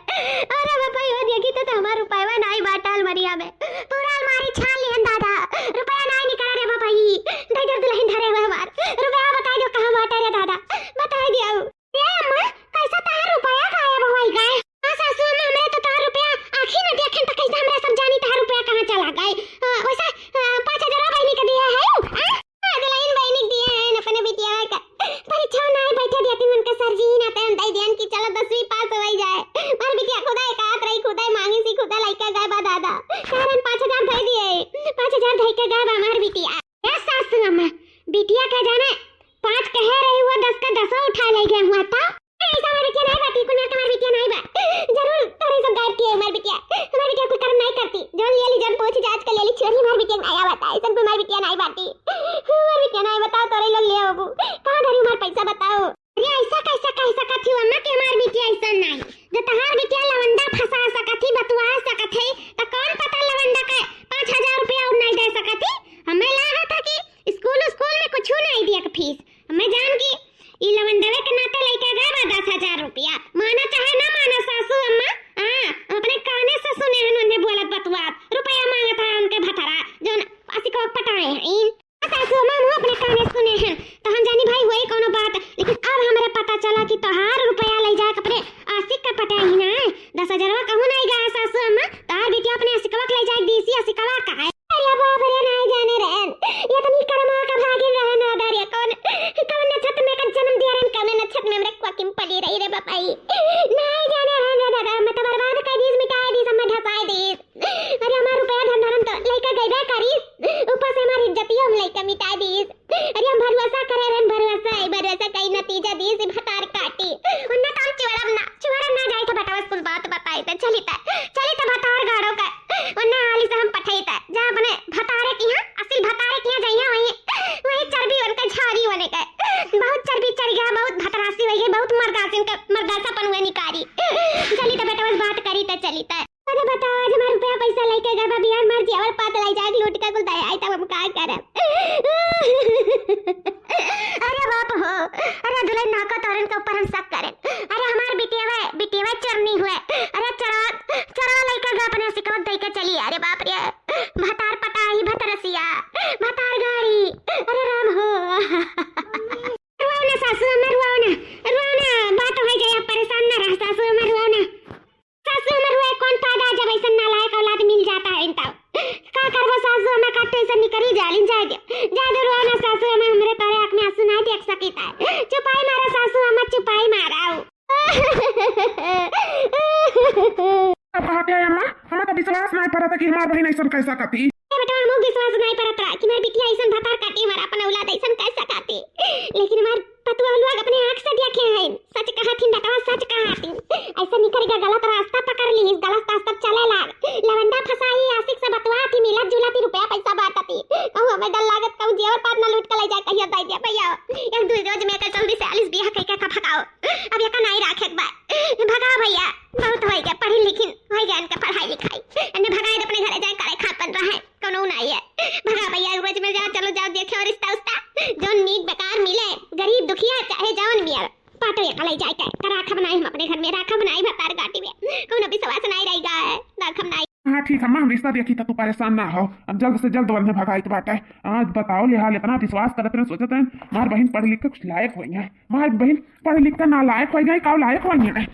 अरे बपई हो, देखी तो, तो हमार रुपयवा नाई बाटा अलमरिया में, पूरा अलमारी छान लिहन दादा, रुपया नाई निकला रे बपई, दे दे दुलहिन धरे हो हमार, रुपया बताइ दो कहाँ बाटा रे दादा, बताइ दियो। ए अम्मा, कैसा तहार रुपया गायब होइ गए? हाँ सासू अम्मा, हमरे तो तहार रुपया आँखी न देखेन त कैसे हमरा सब जानी तहार रुपया कहाँ चला गए? अ, वैसे, अ, पाँच हजार बहिनी के दिया है, हाँ? हाँ, दुलहिन बहिनी के दिया है, अपने बिटिया का परीक्षा नाई बैठे देती उनके सर जी, ना ते हम दे दियन कि चलो दसवीं पास होइ जाए। हमार बिटिया खुदा एक हाथ रही, खुदा मांगी सी, खुदा लइका गए बा दादा। कारण पाँच हजार दे दिए, पाँच हजार दे के गए बा हमार बिटिया। ए सासू अम्मा, बिटिया के जाने पाँच कहे रही हुआ, दस का दसों उठा ले गए हुआ था। ऐसा हमार बिटिया नाई बाटी, कुल मिला के हमार बिटिया नाई बा। जरूर तोरे सब गायब किए हमार बिटिया। हमार बिटिया कुल कर्म नाई करती। जौन ले ली, जौन पूछ जांच के ले ली, छोरी हमार बिटिया नाई आवता। ऐसा कुल हमार बिटिया नाई बाटी। हमार बिटिया नाई, बताओ तोरे लोग ले आबू। कहाँ धरी हमार पैसा बताओ। अरे ऐसा कैसे कह सकत ही अम्मा कि हमार बिटिया ऐसा नाई? जो तहार बिटिया लवंडा फंसा सकत ही, बतुआ सकत है, त कौन पता लवंडा के पाँच हजार रुपया और नाई दे सकत ही? हमें लागत है कि स्कूल, स्कूल में कुछ नाई दिया के फीस। हमें जान की ई लवंडवे के नाते लइके गए बा दस हजार रुपया। माना चाहे ना माना सासू अम्मा, हाँ, अपने काने से सुने हन उन्हें बोलत बतुआत, रुपया मांगत है उनके भतरा, जौन आशिकवा पटाए हैं। सासू अम्मा, हम अपने काने सुने हन, तो हम जानी भाई होई कौनो बात, लेकिन अब हमरे पता चला कि तोहार रुपया ले जाके अपने आशिक का पटाई ना, दस हजारवा कहूँ नाई गया सासू अम्मा, तोहार बिटिया अपने आशिकवा के ले जाके दीसी, आशिकवा का है। अरे बाप रे, नाई जाने रहन, ये तो नी कर्मा का भागिन रहन, ना दारिया कौन, कौन नक्षत्र में का जन्म दिया रहन, कौन नक्षत्र में हमरे कुआ किम पली रही रे बपई। नाई जाने रहन रे दादा, मैं तो बर्बाद कर दीस, मिटाए दीस, हमें धसाए दीस। अरे हमार रुपया धन धरम तो लइका गइबे करी, ऊपर से हमार इज्जतियो हम लइका मिटाए दीस। अरे हम भरोसा करे रहन, भरोसा, ई भरोसा कई नतीजा दीस, ई भतार काटी। उन्ना तो हम चुअरब ना, चुअरब ना जाई थे बेटवा स्कूल बात बताई थे, चली थे, चली थे भतार गाड़ो का। उन्ना हाली से हम पठाई थे, जहाँ अपने भतारे की यहाँ, असिल भतारे की यहाँ जाइए, वहीं, वहीं चर्बी उनके झारी होने का। बहुत चर्बी चढ़ गया, बहुत भतरासी हो गई, बहुत मर्दासिन का, मर्दासापन हुए निकारी। चली थे बेटवा बात करी थे, चली थे। अरे बताओ, आज हमार रुपया पैसा लेके गए बा, बिहान मार जियावर पात लाई जाए, लूट के कुल दे आई, तब हम का करब? अरे बाप हो, अरे दुलहिन नाको तोरन के ऊपर हम शक करें। अरे हमार बिटिया, बिटिया चोरनी हुए, अरे चोरवा, चोरवा लेके गए अपने सिकवत दे के चली। अरे बाप रे, भतार पटाही, भतरसिया, भतार गाड़ी, अरे राम हो। रुआओ ना सासू अम्मा, रुआओ ना, रुआओ ना, बात हो जाए, परेशान ना रह सासू अम्मा, रुआओ ना। सासू अम्मा रुए कौन फायदा, जब ऐसन नालायक औलाद मिल जाता है इनका। का करबो सासू अम्मा, काट तो ऐसन निकरी जालिन, जाए दे, जाए दे, रुआओ ना सासू अम्मा, हमरे तोरे आँख में आंसू नाई देख सकीता। चुपाई मारो सासू अम्मा, चुपाई मारो। अब कहा क्या है अम्मा, हमें तो विश्वास नाई परत कि हमार बहिन ऐसन कैसा कती। ए बेटा, हमू विश्वास नाई परत रहा कि हमार बिटिया ऐसन भतार काटी, हमार अपन औलाद ऐसन कैसा काटी। लेकिन हमार पतुआ लोग अपने आँख से देखे हैं, सच कहत हिन बेटवा, सच कहत हिन। ऐसे निकल के गलत रास्ता पकड़ ली, गलत रास्ता चले लाग। लवंडा फसाई, आशिक से बतुआ थी, मिलत जुलत ही रुपया पैसा बांटती। कहूँ हमें डर लागत, कहूँ जेवर पात न लूट के ले जाए, कहियो दे दे भैया। एक दुई रोज में के जल्दी से आलिस बियाह कह के का भगाओ। अब ये का नाई राखे के बा। भगा भैया, बहुत हो गया, पढ़ी लिखिन, हो गया इनका पढ़ाई लिखाई। अन्य भगाए दे अपने घरे जाए, करे खापन रहे। कौनो नाई है। भगा भैया, रोज में जाओ, चलो जाओ, देखो रिश्ता उस्ता। जौन नीक बेकार मिले, गरीब दुखिया चाहे जौन मिले, पाटो एक लई जाए के, त राखब नाई हम अपने घर में, राखब नाई भतार काटी में, कौनो विश्वास नाई रहि गा है, राखब नाई। हाँ ठीक अम्मा, हम रिश्ता देखी त तू परेशान ना हो, हम जल्द से जल्द वन्ने भगाइत बाटे। आज बताओ ले हाल, इतना विश्वास करत रहे, सोचत रहे, मार बहिन पढ़ लिख के कुछ लायक होई है, मार बहिन पढ़ लिख के ना लायक होई गई, का लायक होई है।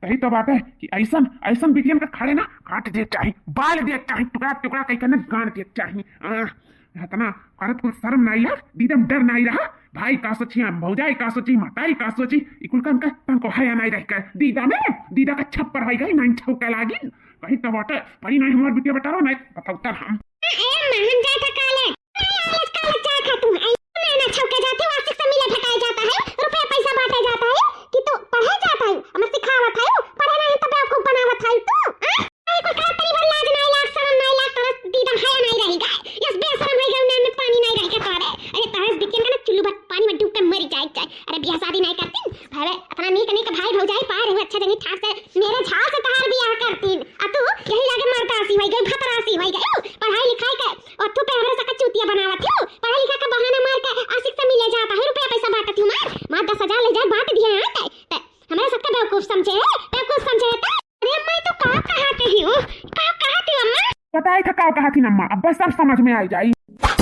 कही तो बाटे कि ऐसन, ऐसन बिटियन के खड़े ना काट दे चाही, बाल दे चाही, टुकड़ा टुकड़ा कही के ना गाड़ दे चाही। आ, इतना करत कुछ शर्म नाई ला, दीदा में डर नाई रहा, भाई का सोची, हम भौजाई का सोची, मतारी का सोची, ई कुल काम का तनको हया नाई रह कर दीदा में, दीदा का छप्पर होई गई, नाई छौका लागी। कही तो बाटे, परी नाई हमार बिटिया बेटा रो, नाई बताओ तर हम। ए, महन जाए था कॉलेज। कॉलेज, कॉलेज जाए था तू। आई, मैं ना छौके जाती हूँ, आशिक से मिले भेटाए जाता है, रुपया पैसा बांटे जाता है कि तू पढ़े जाता है, हमें सिखावत है, पढ़े नहीं तो बेवकूफ बनावत है तू। आ? आई, कोई का तनी भर लाज नाई लाग, शरम नाई लाग, तरस दीदा हया नाई रही गाय। यस बेशरम है गए, उन्हें में पानी नाई रही के तोरे। अरे तरस बिटियन का ना चुल्लू भर पानी में डूब के मरी जाए, जाए। अरे बियाह शादी नाई करती, भाई, इतना नीक नीक भाई भौजाई पाए रहे, अच्छा जनी ठाक से मेरे झाल से तहार बियाह करतीन। आ तू यही लागे मर्दासी होई गई, भतरासी होई गई। पढ़ाई लिखाई के और तू पे हमरे सबका चूतिया बनावत हो। पढ़ाई लिखा के बहाना मार के आशिक से मिले जाता है, रुपया पैसा बांटत हूँ मार। मार दस हजार ले जाए बांट दिए हैं ते, ते हमरे सबका बेवकूफ समझे है, बेवकूफ समझे है ते। अरे अम्मा, ये तो का कहा कही हो? का कहा थी अम्मा? बताई था का कहा थी अम्मा, अब बस सब समझ में आई जाई। बाप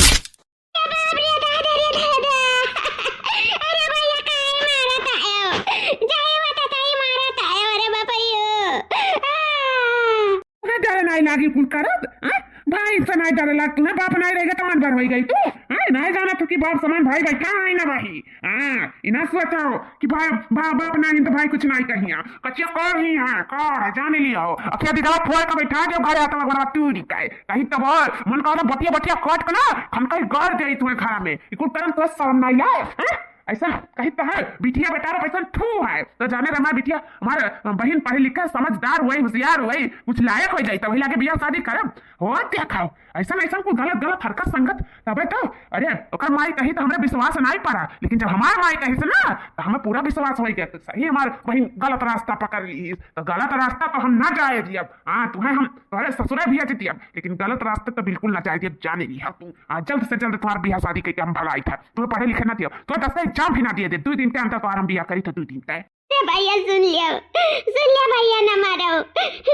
रे दादा रे दादा। अरे भैया काहे मारत आयो? जाई बता ताई मारत आयो, अरे बाप रे। आ। अरे डर नाई लागी कुल करत, हाँ? भाई से नाई डर लाग, तुम्हें बाप नाई रहेगा तो मन भर होई गई तू, हाँ? नाई जाना तू कि बाप समान भाई बैठा है ना भाई, हाँ? इना सोचो कि भाई बा-, बाप नाई तो भाई कुछ नाई कहिया, कचिया कर ही है, कर है, जान लिया हो। अखिया दिखावा फोड़ के बैठा दे घरे, हाथ में बड़ा तू निकाय। कहीं तो बोल, मन का बटिया बटिया काट के ना, हम कहीं घर दे तुम्हें घर में। ई कुल करम तो शर्म नाई आए, हैं? ऐसा कहीं तो है, बिटिया बेटा रे, ऐसा थू है। तो जाने रे हमार बिटिया, हमार बहिन पढ़ी लिखे, समझदार हुई, होशियार हुई, कुछ लायक हो जाई, तो वही लागे बियाह शादी करब। हो देखा, ऐसा ऐसा कुल गलत गलत हरकत संगत, तबे तो, अरे, ओकर माई कही तो हमरा विश्वास नाई पड़ा, लेकिन जब हमार माई कही से ना, तो हमें पूरा विश्वास हो गया, तो सही हमार बहिन गलत रास्ता पकड़ ली, तो गलत रास्ता तो हम ना जाए दियब। हाँ, तुम्हें हम तोहरे ससुरे भी अजित दियब, लेकिन गलत रास्ते तो बिल्कुल ना जाए दियब, जाने ली हम तू। आ, जल्द से जल्द तुम्हार बियाह शादी करके हम भगाई था, तुम्हें पढ़े लिखे ना दियब, तो दस का एग्जाम भी ना दिए दे, दो दिन के अंदर तुम्हार हम बियाह करी था, दो दिन तय। अरे भैया सुन लियो, सुन लियो भैया, ना मारो,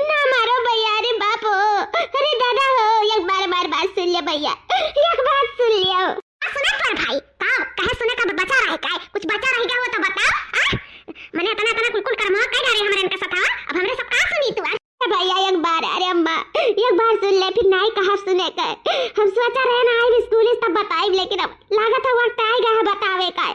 ना मारो भैया, अरे बाप हो, अरे दादा हो, एक बार, बार बात सुन लियो भैया, एक बात सुन लियो। आ, सुना तोर भाई, का, कहे सुने का बचा रहे का, कुछ बचा रहे का हो तो बताओ, आ? मने इतना, इतना कुल, कुल करमवा कह डारे हमरे इनके साथ, आ? अब हमरे सब का सुनी तू, आ? ए भैया, एक बार, अरे अम्मा, एक बार सुन ले, फिर नाई कहा सुने का। हम सोचा रहे ना, आइब स्कूल तब बताइब, लेकिन अब लागत है वक्त आएगा है बतावे का।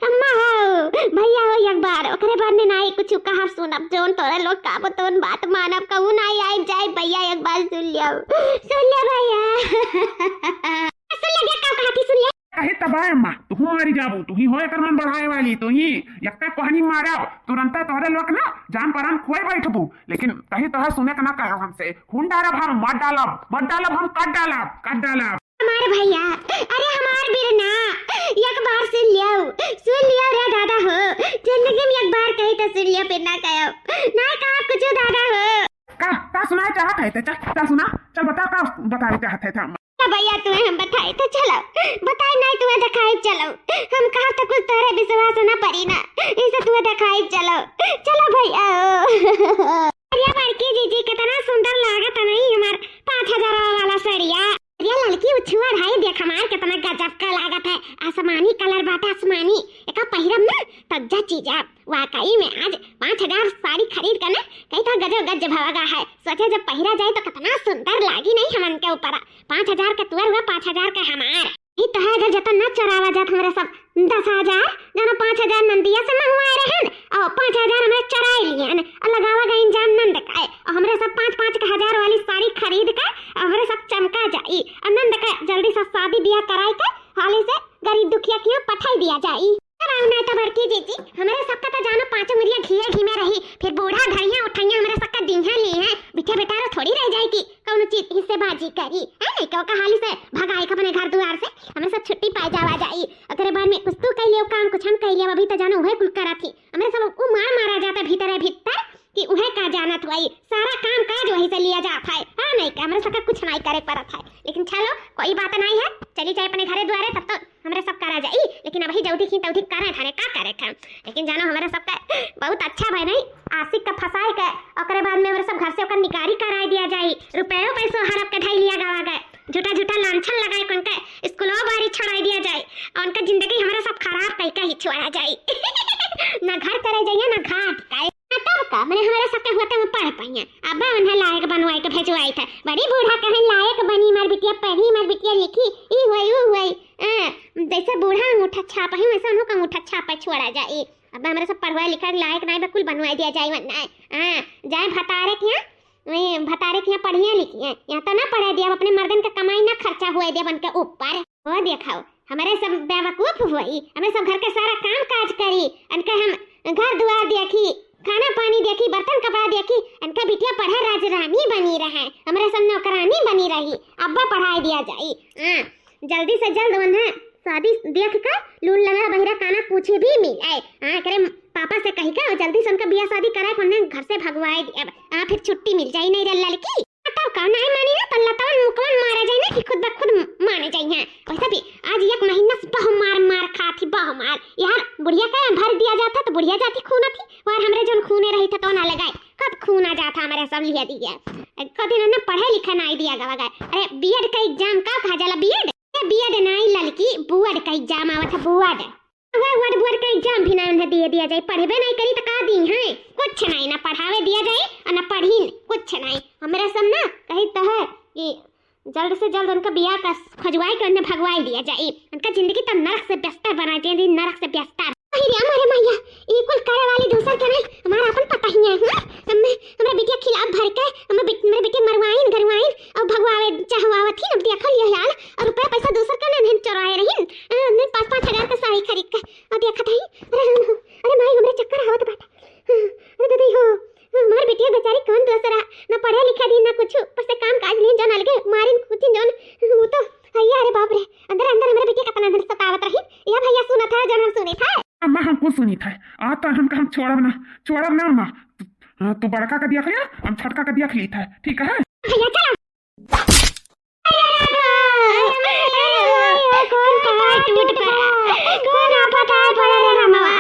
अम्मा हो, भैया हो, एक बार, ओकरे बाद में नाई कुछ कहा सुनब, जोन तोरे लोग का, वो तोन बात मानब, कहूँ नाई आइब जाइब, भैया, एक बार सुन लियो, सुन ले भैया। सुन ले भैया, का कहा थी, सुन ले। काहे तबाह अम्मा, तू मारी जाबू, तू ही हो एकर मन बढ़ाए वाली, तू ही यक्का कोहनी मारा, तुरंता तोहरे लोग ना जान परान खोए बैठबू, लेकिन कहीं तोहर सुने के ना कहो हमसे, खून डालब हम, मत डालब, मत डालब हम, काट डालब, काट डालब। हमार भैया, अरे हमार बिरना, एक बार सुन लियो, सुन लियो रे दादा हो, जिंदगी में एक बार कही तो सुन लियो, फिर ना कहो, ना कहा कुछ दादा हो। का, का सुनाए चाहत है ते? चल, चल सुना, चल बता, का बताए चाहत है था? चलो भैया, तुम्हें हम बताए तो चलो, बताए नहीं तुम्हें दिखाए चलो। हम कहा तो कुछ तोरे विश्वास ना पड़ी ना, इसे तुम्हें दिखाए चलो, चलो भैया। अरे बड़की जीजी, कितना सुंदर लागत है नहीं हमार पाँच हजार वाला सड़िया। अरे लड़की उछुआ भाई, देख हमार कितना गजब का लागत है, आसमानी कलर बाटे, आसमानी। एका पहिरब ना तब जा चीजा। वाकई में आज पाँच हजार साड़ी खरीद कर ना कहीं तो गजब गज भवगा है। सोचे जब पहिरा जाए तो कितना सुंदर लागी नहीं हमन के ऊपर। पाँच हजार के तुअर हुआ, पाँच हजार के हमार। ई तो है, अगर जतन न चोरावा जात हमरे सब दस हजार, जानो पाँच हजार नंदिया से मंगवाए रहन और पाँच हजार हमरे चोराए लियन और लगावा गइन जान नंद का, और हमरे सब पाँच पाँच के हजार वाली साड़ी खरीद के और हमरे सब चमका जाई और नंद का जल्दी से शादी ब्याह कराए के हाली से गरीब दुखिया के यहाँ पठाई दिया जाई। अब आओ ना तो बड़की जीजी, हमरे सबका तो जानो पाँचों उंगलियां घिये घी में रही, फिर बूढ़ा धरिया उठैया हमरे सबका दीहा ली है, बिठे बेटा रो थोड़ी रह जाए कि कौनो चीज हिस्सेबाजी करी, है नहीं? कहो कहाली से भगाए के अपने घर दुआर से, हमरे सब छुट्टी पाए जावा जाई। ओकरे बाद में कुछ तू कह लियो काम, कुछ हम कह लियो, अभी तो जानो वही कुल करा थी, हमरे सब उ मार मारा जाता भीतरे भीतर कि उहे का जानत हुई, सारा काम काज वही से लिया जात है। हाँ, नहीं का हमरे सबका कुछ नहीं करे पड़त है, लेकिन चलो कोई बात नहीं है, चली जाए अपने घरे दुआरे, तब तो हमरे सब करा जाई। लेकिन अबही जउदी खी तउदी करे धरे, का करे थे। लेकिन जानो, हमरे सबके बहुत अच्छा भय नहीं, आशिक का फंसाए के, ओकरे बाद में हमरे सब घर से ओकर निकारी कराए दिया जाई, रुपयो पैसो हड़प के ढाई लिया गवा गए, झूठा झूठा लांछन लगाए के उनके स्कूलो बारी छोड़ाए दिया जाए, और उनका जिंदगी हमरे सब खराब कई के ही छोड़ा जाई। ना घर करे जाइए, ना घाट। तब का, मने हमरे सबके होते में पढ़ पाइए। अब उन्हें लायक बनवाए के भेजवाई थे। बड़ी बूढ़ा कहें लायक बनी, मार बिटिया पढ़ी, मार बिटिया लिखी, ई हुई, ऊ हुई। आ, जैसे बूढ़ा अंगूठा छाप है, वैसे उन्हों का अंगूठा छाप है, छोड़ा जाए। अब हमरे सब पढ़वाए लिखाए लायक नहीं, बिल्कुल बनवाए दिया जाए, वरना है। हाँ, जाए भतारे के यहाँ, वही भतारे के यहाँ पढ़िए लिखिए। यहाँ तो ना पढ़े दिया, अपने मर्दन का कमाई ना खर्चा हुए दिया उनके ऊपर। वो देखाओ, हमरे सब बेवकूफ हुई, हमरे सब घर के सारा काम काज करी, अनके हम घर दुआर देखी, खाना पानी देखी, बर्तन कपड़ा देखी, अनका बिटिया पढ़े राजरानी बनी रहे, हमरे सब नौकरानी बनी रही, अब्बा पढ़ाई दिया जाई। हाँ, जल्दी से जल्द उन्हें शादी देख के लून लंगड़ा बहिरा काना पूछे भी मिले। हाँ, एकरे पापा से कही के जल्दी से उनका बियाह शादी कराए के उन्हें घर से भगवाए दिया। हाँ, फिर छुट्टी मिल जाई नहीं रे लड़की। तब का नहीं मानी ना, तो लतवन मुकवन मारा जाए ना कि खुद ब खुद माने जाए हैं। वैसे भी आज एक महीना से बहु मार मार खात ही, बहु मार। यार बुढ़िया का भर दिया जाता तो बुढ़िया जाती खून थी, और हमरे जौन खूने रही था तो ना लगाए, कब खून आ जाता हमारे सब लिया दिया। कभी ना पढ़े लिखे नहीं दिया गवा गए। अरे बीएड का एग्जाम का कहा जाला, बीएड? ए, बीएड नहीं ललकी, बुअड का एग्जाम आवत है, बुअड। वह वड बुअड का एग्जाम भी नहीं उन्हें दिए दिया जाए, पढ़बे नहीं करी तो का दी हैं? कुछ नहीं, ना पढ़ावे दिया जाए और ना पढ़ीन, कुछ नहीं। हमरे सब ना कही तो है कि जल्द से जल्द उनका बियाह का खजवाई के उन्हें भगवाई दिया जाए, उनका जिंदगी तो नरक से बेहतर बना दिया, नरक से बेहतर। अरे रे हमारे मैया, ई कुल करे वाली दूसर के नहीं, हमारा अपन पता ही है, हाँ? हमें, हमरा बिटिया खिलाफ भर के, हमें बिट-, मेरे बिटिया मरवाइन, गरवाइन, और भगवावे, चहवावत ही, अब देखल ये हाल, और रुपया पैसा दूसर के नहीं चोराए रही, अ, नहीं पाँच पाँच हजार का साड़ी खरीद के, और देखत ही, अरे राम हो, अरे माई, हमरे चक्कर आवत बाटे, हाँ, अरे दीदी हो, हाँ, हमार बिटिया बेचारी कौन दूसरा, ना पढ़े लिखे दी, ना कुछ, ऊपर से काम काज नहीं, जौन अलगे मारिन कुछ जौन, वो तो, अय्या, अरे बाप रे, अंदर, अंदर हमरे बिटिया कितना दिन सतावत रही, या भैया सुनत है, जौन हम सुनी था। अम्मा, हम कुछ सुनी था। आ तो हम, हम छोड़ब ना, छोड़ब ना अम्मा। तू, हाँ, तू बड़का का दिया खिया, हम छोटका का दिया खिली था, ठीक है? भैया, चलो। कौन पहाड़ टूट पड़ा? कौन आफत आ पड़ा रे रमवा?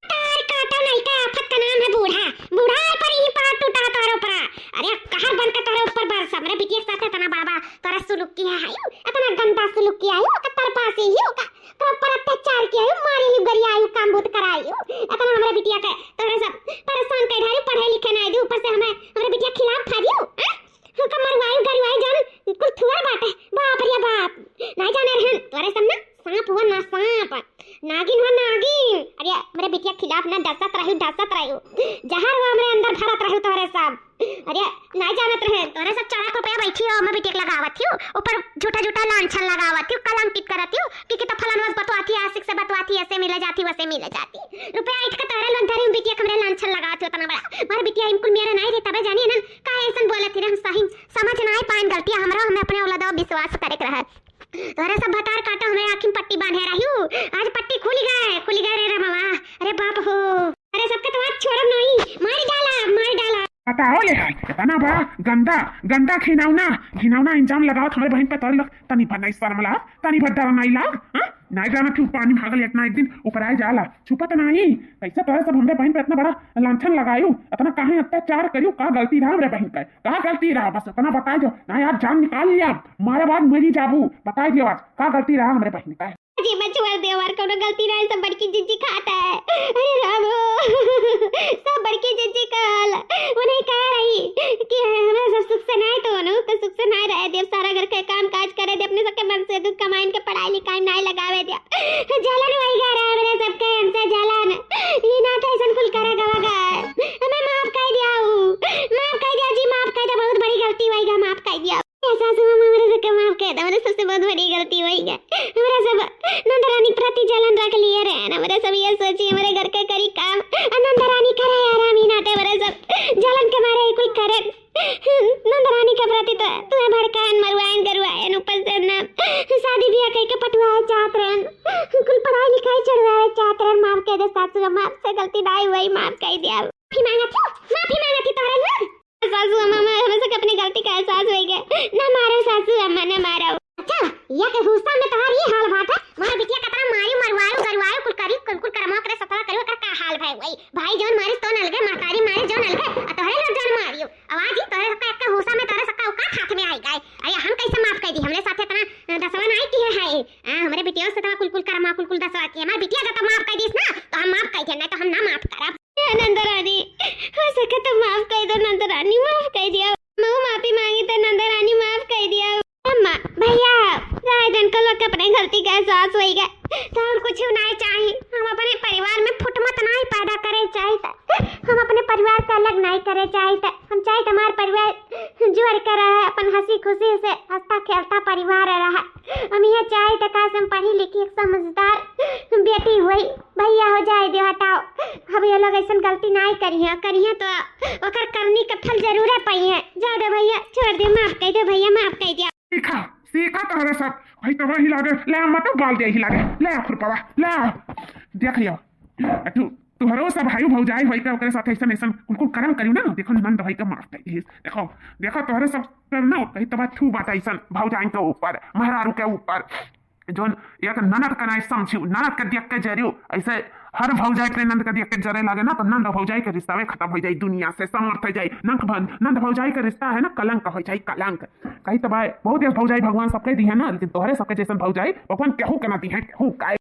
तार काटो नहीं का आफत का नाम है बूढ़ा। बूढ़ा पर ही पहाड़ टूटा है तारे ऊपर। अरे कहर बन के तारे ऊपर बरस। हमरे बिटिया के साथ इतना बड़ा बड़ा तारा सुलूक किया है, इतना गंदा सुलूक किया है, ओका तरपासी ही, ओका ओकरा ऊपर अत्याचार किया है, मारे ही गरिया है, काम बहुत करा है। इतना हमरे बिटिया के तोरे सब परेशान कर ढारी, पढ़े लिखे ना दी, ऊपर से हमें हमरे बिटिया खिलाफ था दियो, हैं? हमका मरवाई, गरिवाई जान, कुल थुआ बात है। बाप रे बाप, नहीं जाने रहन तोरे सब ना सांप हुआ ना सांप, नागिन हुआ नागिन। अरे हमरे बिटिया खिलाफ ना डसत रहू, डसत रहू, जहर हुआ हमरे अंदर भरत रहू तोरे सब। अरे, नाई जानत रहे, तोरे सब चढ़ा के रुपया बैठी हो, मैं बिटिया के लगावत हियो, ऊपर झूठा झूठा लांछन लगावत हियो, कलंकित करत हियो, कि, कि तो फलनवा से बतवाती, आशिक से बतवाती, ऐसे मिले जाती, वैसे मिले जाती। रुपया ऐठ के तोरे लोग धरी, बिटिया के हमरे लांछन लगावत हियो, इतना बड़ा। मार बिटिया इनकुल मेरे नाई रे, तबे जानिए ना, काहे ऐसन बोलत ही रे, हम सही समझ नाई पाइन गलतिया हमरा, हमें अपने औलादवा विश्वास करे के रहे। तोरे सब भतार काटो, हमें आँखी में पट्टी बांधे रहियो, आज पट्टी खुल गए, खुल गए रे रमवा, अरे बाप हो। अरे सबके तो आज छोड़ब नहीं, मार डाला, मार डाला। बताओ ले हाय, इतना बड़ा गंदा, गंदा घिनौना, घिनौना इंजाम लगावत हमरे बहिन पे तोरे लोग, तनी भर नहीं शर्म लाग, तनी भर डर नहीं लाग, हाँ? नहीं जाना क्यों पानी में भागल इतना एक दिन ऊपर आए जाला, छुपत नहीं। कैसे तोरे सब हमरे बहिन पे इतना बड़ा लांछन लगायू, इतना काहे अत्याचार करियो, का गलती रहा हमरे बहिन का, का गलती रहा, बस इतना बताई दो, नहीं आज जान निकाल लिया, मारे बाद मरी जाबू, बताई दियो आज, का गलती रहा हमरे बहिन का। जी, मैं छोड़ दे, हमार कौनो गलती ना है, सब बड़की जिज्जी खात है। अरे राम हो, सब बड़की जिज्जी का हाल। उन्हें कह रही कि हमरा सब सुख से ना है, तो उन्हों के सुख से ना रहे दे, सारा घर के काम काज करे दे, अपने सबके मन से दुख कमाइन के पढ़ाई लिखाई ना लगावे दे। जलन वही घर है, हमरे सबके हमसे जलन। ई ना था ऐसन कुल करे गवा गए। हमें माफ कर दिया, माफ कर दिया जी, माफ कर दिया, बहुत बड़ी गलती हुई गा, माफ कर दिया। ए सासू अम्मा, हमरे सबके माफ कर दे, हमरे सबसे बहुत बड़ी गलती होई गा। हमरे सब नंद रानी के प्रति जलन रख लिए रहे, हमरे सब ये सोची हमरे घर के करी काम, आ नंद रानी करे आराम ही नाते हमरे सब जलन के मारे कुल करे। नंद रानी के प्रति तो तुम्हें भड़कायन, मरुआयन, गरुआयन, ऊपर से ना शादी ब्याह करके पटवाए चाहत रहन, कुल पढ़ाई लिखाई चढ़वाए चाहत रहन। माफ कर दे सासू अम्मा, हमसे गलती नाई हुई, माफ कर दिया। माफी मांगत हूँ, माफी मांगत ही तोहरे लोग। सासू अम्मा, मैं, हमें सबके अपनी गलती का एहसास होई गया। ना मारो सासू अम्मा, ना मारो। अच्छा, या के गुस्सा में तोहार ई हाल बाटे, हमरे बिटिया से तवा कुल कुल करमा कुल कुल दसवा की, हमार बिटिया जब माफ कइ दीस ना तो हम माफ कइ दिया, नहीं तो हम ना माफ करब। ए नंद रानी, हो सके तो माफ कइ दो नंद रानी, माफ कइ दिया। मऊ माफी मांगी तो नंद रानी माफ कइ दिया। अम्मा, भैया, राय जन को लोग अपने गलती का एहसास होइगा, तो हम कुछ नहीं चाही। हम अपने परिवार में फुटमत नहीं पैदा करे चाही, तो हम अपने परिवार का अलग नहीं करे चाही, तो हम चाही तो हमार परिवार जुड़ के रहे, अपन हंसी खुशी से हंसता खेलता परिवार रहे। हम ये चाही तो का से हम पढ़ी लिखी एक समझदार बेटी हुई। भैया हो जाए दे, हटाओ। अब ये लोग ऐसन गलती नहीं करिए, करिए तो ओकर करनी के फल जरूरे पाइए। जाए दे भैया, छोड़ दे, माफ कइ दे भैया, माफ कइ दे। सीखा, सीखा तोहरे सब। भाई तो वही लागे, ले मत बाल दे ही लागे, ले खुरपवा, ले। देख लियो, तू तोहरो सब भाई भौजाई होई के ओकरे साथ ऐसन ऐसन कुल कुल करम करियो ना, देखो नंद भाई का माफ कइ दीस। देखो, देखो तोहरे सब करना कहीं तो बात थू बात ऐसन भौजाई के ऊपर, मेहरारू के ऊपर। जोन एक ननद का नहीं समझियो, ननद का देख के जरियो, ऐसे हर भौजाई अपने नंद का देख के जरे लागे ना, तो नंद भौजाई के रिश्ता में खत्म हो जाए, दुनिया से समर्थ हो जाए। नंक भन-, नंद भौजाई का रिश्ता है ना, कलंक हो जाए, कलंक। कहीं तो भाई बहुत ऐसे भौजाई भगवान सबके दी है ना, लेकिन तोहरे सबके जैसन भौजाई भगवान केहू के ना दी है, केहू का।